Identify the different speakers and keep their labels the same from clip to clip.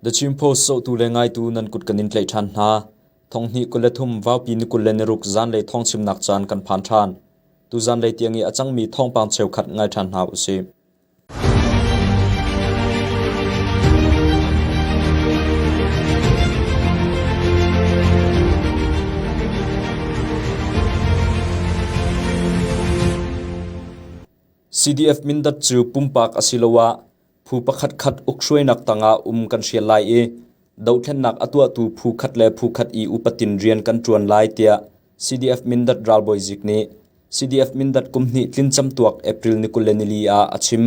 Speaker 1: The Chin Post zohtu le ngaitu nan kut kan in tlaih ṭhan hna. Thonghnih 23 Vaupi ni 26 zanlei thawngchimnak caan kan phan ṭhan. Tu zanlei tiang i a cangmi thawngpang cheukhat ngai ṭhan hna usih. CDF Mindat cu pumpak asiloah phu pakhatkhat ukhruainak tangah um kan hrial lai i dohthlennak a tuahtu phu khat le phu khat i upatin rian kan ṭuan lai tiah CDF Mindat ralbawi zik nih CDF Mindat kum hnih tlin camtuak April ni 24 ah a chim.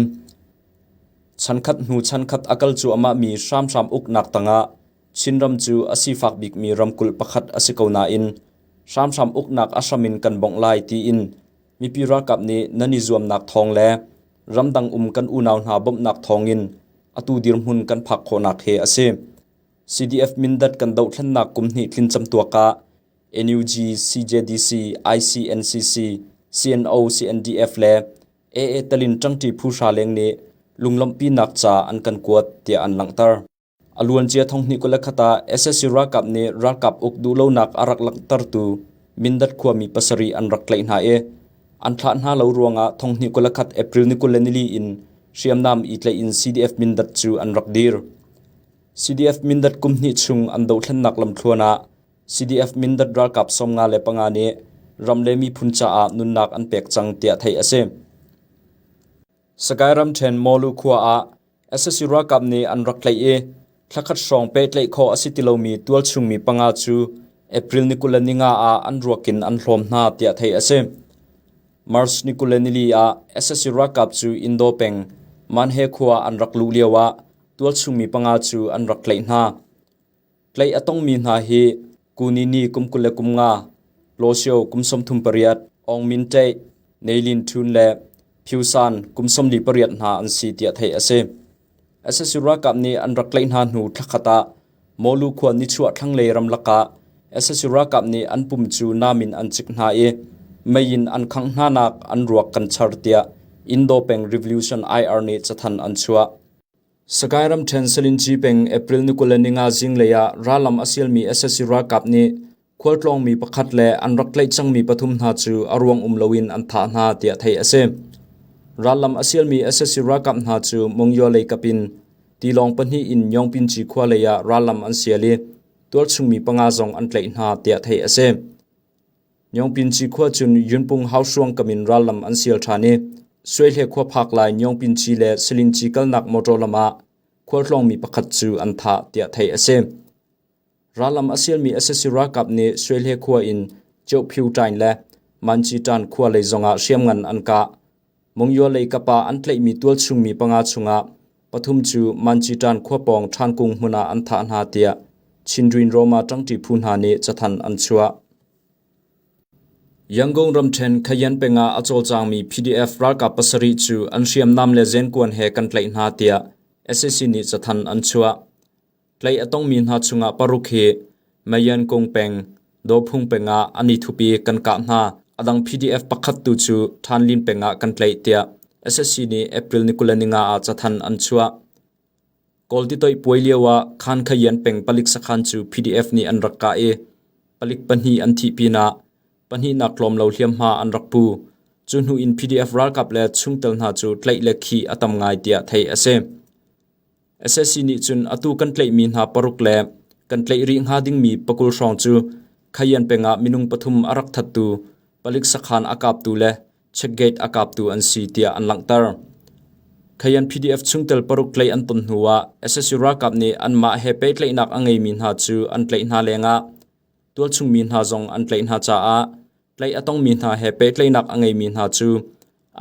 Speaker 1: Chankhat hnu chankhat a kal cuahmahmi hramhram uknak tangah Chinram cu a sifak bikmi ramkulh pakhat a si ko nain hramhram uknak a hram in kan bongh lai tiin mipi ralkap nih nan i zuamnak thawng le ramdang um kan unau hna bawmhnak thawngin atu dirhmun kan phak khawhnak hi a si. CDF Mindat kan dohthlennak kum hnih tlin camtuak ah NUG, CJDC, ICNCC, CNO, CNDF le AA telin ṭangṭi phu hra leng nih lunglawmhpinak ca an kan kuat tiah an langhter. A luancia thonghnih 21 ah sac ralkap nih ralkap uk duhlonak a rak langhtertu Mindat khuami pasarih an rak tlaih hna i an thlah hna lo ruangah thonghnih 21 April ni 24 in hriamnam i tlaih in CDF Mindat cu an rak dir. CDF Mindat kum hnih chung an dohthlennak lamthluan ah CDF Mindat ralkap 55 nih ram le miphun caah nunnak an pek cang tiah theih a si. Sagaing ramṭhen Mawlu khua ah sac ralkap nih an rak tlaih i thlakhat hrawng pehtlaih khawh a si ti lomi tualchung mi panga cu April ni 25 ah an ruak in an hlawm hna tiah theih a si. March ni 24 ah sac ralkap cu Indo peng Manhe khua an rak luh lio ah tualchung mi panga cu an rak tlaih hna. Tlaih a tongmi hna hi Kunini kum 25, Losio kum 38, Aung Min Ṭeih, Neilin Htun le Phyu-san kum 48 hna an si tiah theih a si. Sac ralkap nih an rak tlaih hna hnu thlakhat ah Mawlu khua nichuah thlanglei ramlak ah sac ralkap nih an pum cu nam in an cik hna i mei in an khangh hnanak an ruak kan char tiah Indo peng Revolution IR nih cathanh an chuah. Sagaing ramṭhen Salinci peng April ni 25 zinglei ah rallam a sialmi sac ralkap nih khualtlawngmi pakhat le an rak tlaih cangmi pathum hna cu a ruang um loin an thah hna tiah theih a si. Rallam a sialmi sac ralkap hna cu Monywa lei kap in tilawng pahnih in Nyongpinci khua lei ah rallam an sial i tualchungmi panga zong an tlaih hna tiah theih a si. Nyongpinci khua cun Yunpung hauhruang kam in rallam an sial ṭhan i Suaihle khua phak lai Nyongpinci le Salinci kalnak motor lam ah khualtlawngmi pakhat cu an thah tiah theih a si. Rallam a sialmi sac ralkap nih Suaihle khua in Ceohphiu ṭain le Manci ṭan khua lei zongah hriamngan an kah. Monywa lei kap ah an tlaihmi tualchungmi panga chungah pathum cu Manci ṭan khua pawng Ṭhankung hmun ah an thah hna tiah Chindwin Roma ṭangṭi phu hna nih cathanh an chuah. Yangon ramṭhen Khayan peng ah a cawlcangmi PDF ralkap pasarih cu an hriamnam le zenkuan he kan tlaih hna tiah sac nih cathanh an chuah. Tlaih a tongmi hna chungah paruk hi Mayankung peng, Dawphung peng ah an i thup i kan kah hna. A dang PDF pakhat tu cu Thanlin peng ah kan tlaih tiah sac nih April ni 25 ah cathanh an chuah. Kawl titoih puai lio ah Khan Khayan peng palik sakhan cu PDF nih an rak kah i palik pahnih an thih pinah pahnihnak tlawm lo hliamhma an rak pu. Cu hnu in PDF ralkap le chungtel hna cu tlaih le khih a tam ngai tiah theih a si. Sac nih cun atu kan tlaihmi hna paruk le kan tlaih rih hnga dingmi pakul hrawng cu Khayan peng ah minung pathum a rak thattu, palik sakhan a kaptu le checkgate a kaptu an si tiah an langhter. Khayan PDF chungtel paruk tlaih an ton hnuah sac ralkap nih anmah he pehtlaihnak a ngeimi hna cu an tlaih hna lengah tualchungmi hna zong an tlaih hna caah tlaih a tongmi hna he pehtlaihnak a ngeimi hna cu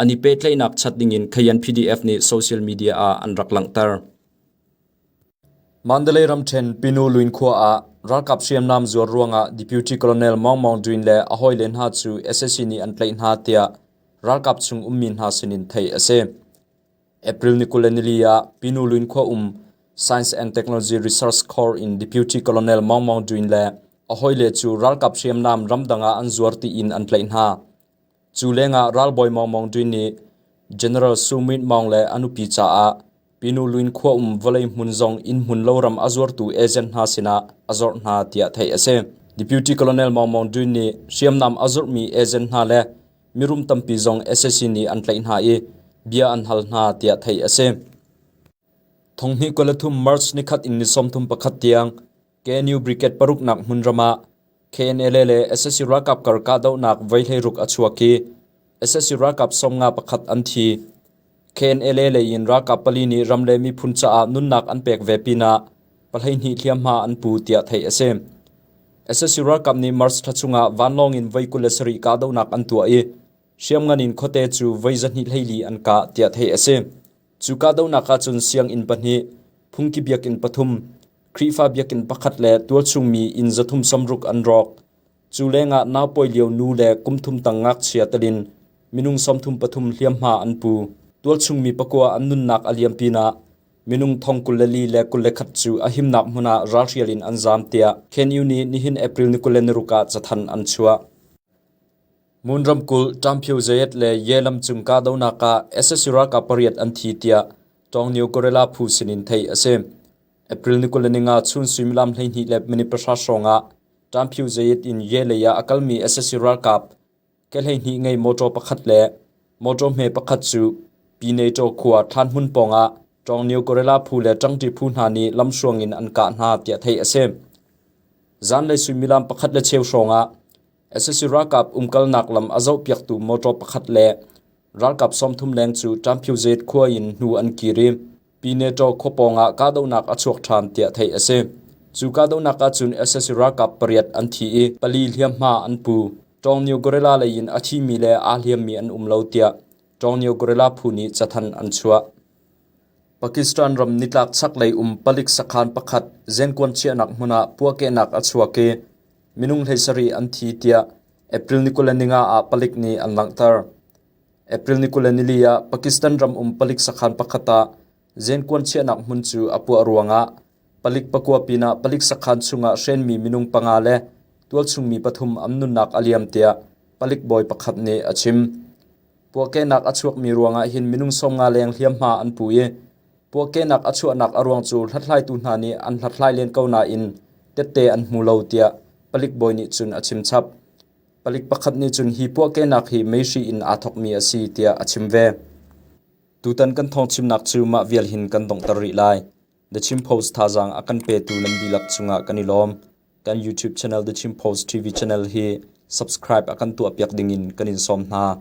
Speaker 1: an i pehtlaihnak chat dingin Khayan PDF nih social media ah an rak langhter. Mandalay ramṭhen Pinu Luin khua ah ralkap hriamnam zuar ruangah Deputy Colonel Maung Maung Dwin le a hawile hna cu sac nih an tlaih hna tiah ralkap chung ummi hna sinin theih a si. April ni 24 ah Pinu Luin khua um Science and Technology Research Corps in Deputy Colonel Maung Maung Dwin le a hawile cu ralkap hriamnam ramdang ah an zuar tiin an tlaih hna. Cu lengah ralbawi Maung Maung Dwin nih General Su Myint Maung le a nupi caah Pinu Lwin khua um vawlei hmun zong inn hmun loram a zuartu agent hna sinah a zorh hna tiah theih a si. Deputy Colonel Maung Maung Dwin nih hriamnam a zurhmi agent hna le mirum tampi zong sac nih an tlaih hna i bia an hal hna tiah theih a si. Thonghnih 23 March nikhat in ni 31 tiang KNU Brigade paruknak hmunram ah KNLA le sac ralkap kar kahdohnak voi 16 a chuak i sac ralkap 51 an thi. KNLA lei in ralkap pali nih ram le miphun caah nunnak an pek ve pinah 12 hliamhma an pu tiah theih a si. Sac ralkap nih March thla chungah vanlawng in voi 27 kahdohnak an tuah i hriamngan in khuate cu voi 224 an kah tiah theih a si. Cu kahdohnak ahcun sianginn pahnih, phungki biakinn pathum, Khrihfa biakinn pakhat le tualchungmi inn 360 an rawk. Cu lengah naupawi lio nu le kum thum tang ngakchia telin minung 33 hliamhma an pu. Tualchungmi pakua an nunnak a liam pinah minung thong 24 le 21 cu a himnak hmun ah ralhrial in an zaam tiah KNU nih nihin April ni 26 ah cathanh an chuah. Mon ramkulh Ṭamphio Zayat le Ye lam cung kahdohnak ah sac ralkap pariat an thi tiah Taungniu Guerrilla phu sinin theih a si. April ni 25 chun suimilam 12 le minute pahra hrawng ah Ṭamphio Zayat in Ye lei ah a kalmi sac ralkap ke 12 ngei motor pakhat le motor hme pakhat cu Pyinato khua thlanhmun pawng ah Taungniu Guerrilla phu le ṭangṭi phu hna nih lamhruang in an kah hna tiah theih a si. Zanlei suimilam pakhat le cheu hrawng ah Sac ralkap umkalnak lam a zohpiaktu motor pakhat le ralkap 30 leng cu Ṭamphyuzet khua in hnu an kir i Pyinato khua pawngah kahdohnak a chuak ṭhan tiah theih a si. Cu kahdohnak ahcun sac ralkap pariat an thi i pali hliamhma an pu. Taungniu Guerrilla lei in a thimi le aa hliammi an um lo tiah Taungniu Guerrilla phu nih cathanh an chuah. Pakistan ram nitlak chaklei um palik sakhan pakhat zenkuan chiahnak hmun ah puahkehnak a chuak i minung 17 an thi tiah April ni 25 ah palik nih an langhter. April ni 24 ah Pakistan ram um palik sakhan pakhat ah zenkuan chiahnak hmun cu a puah ruangah palik pakua pinah palik sakhan chungah hrenmi minung panga le tualchungmi pathum an nunnak a liam tiah palik bawi pakhat nih a chim. Puahkehnak a chuakmi ruangah hin minung 50 leng hliamhma an pu i puahkehnak a chuahnak a ruang cu hlathlaitu hna nih an hlathlai len ko nain tette an hmu lo tiah palik bawi nih cun a chim chap. Palik pakhat nih cun hi puahkehnak hi meihri in aa thawkmi a si tiah a chim ve. Tutan kan thawngchimnak cu mah vial hin kan donghter rih lai. The Chin Post thazaang a kan petu nan dihlak cungah kan i lawm. Kan YouTube channel The Chin Post TV channel hi subscribe a kan tuahpiak dingin kan in sawm hna.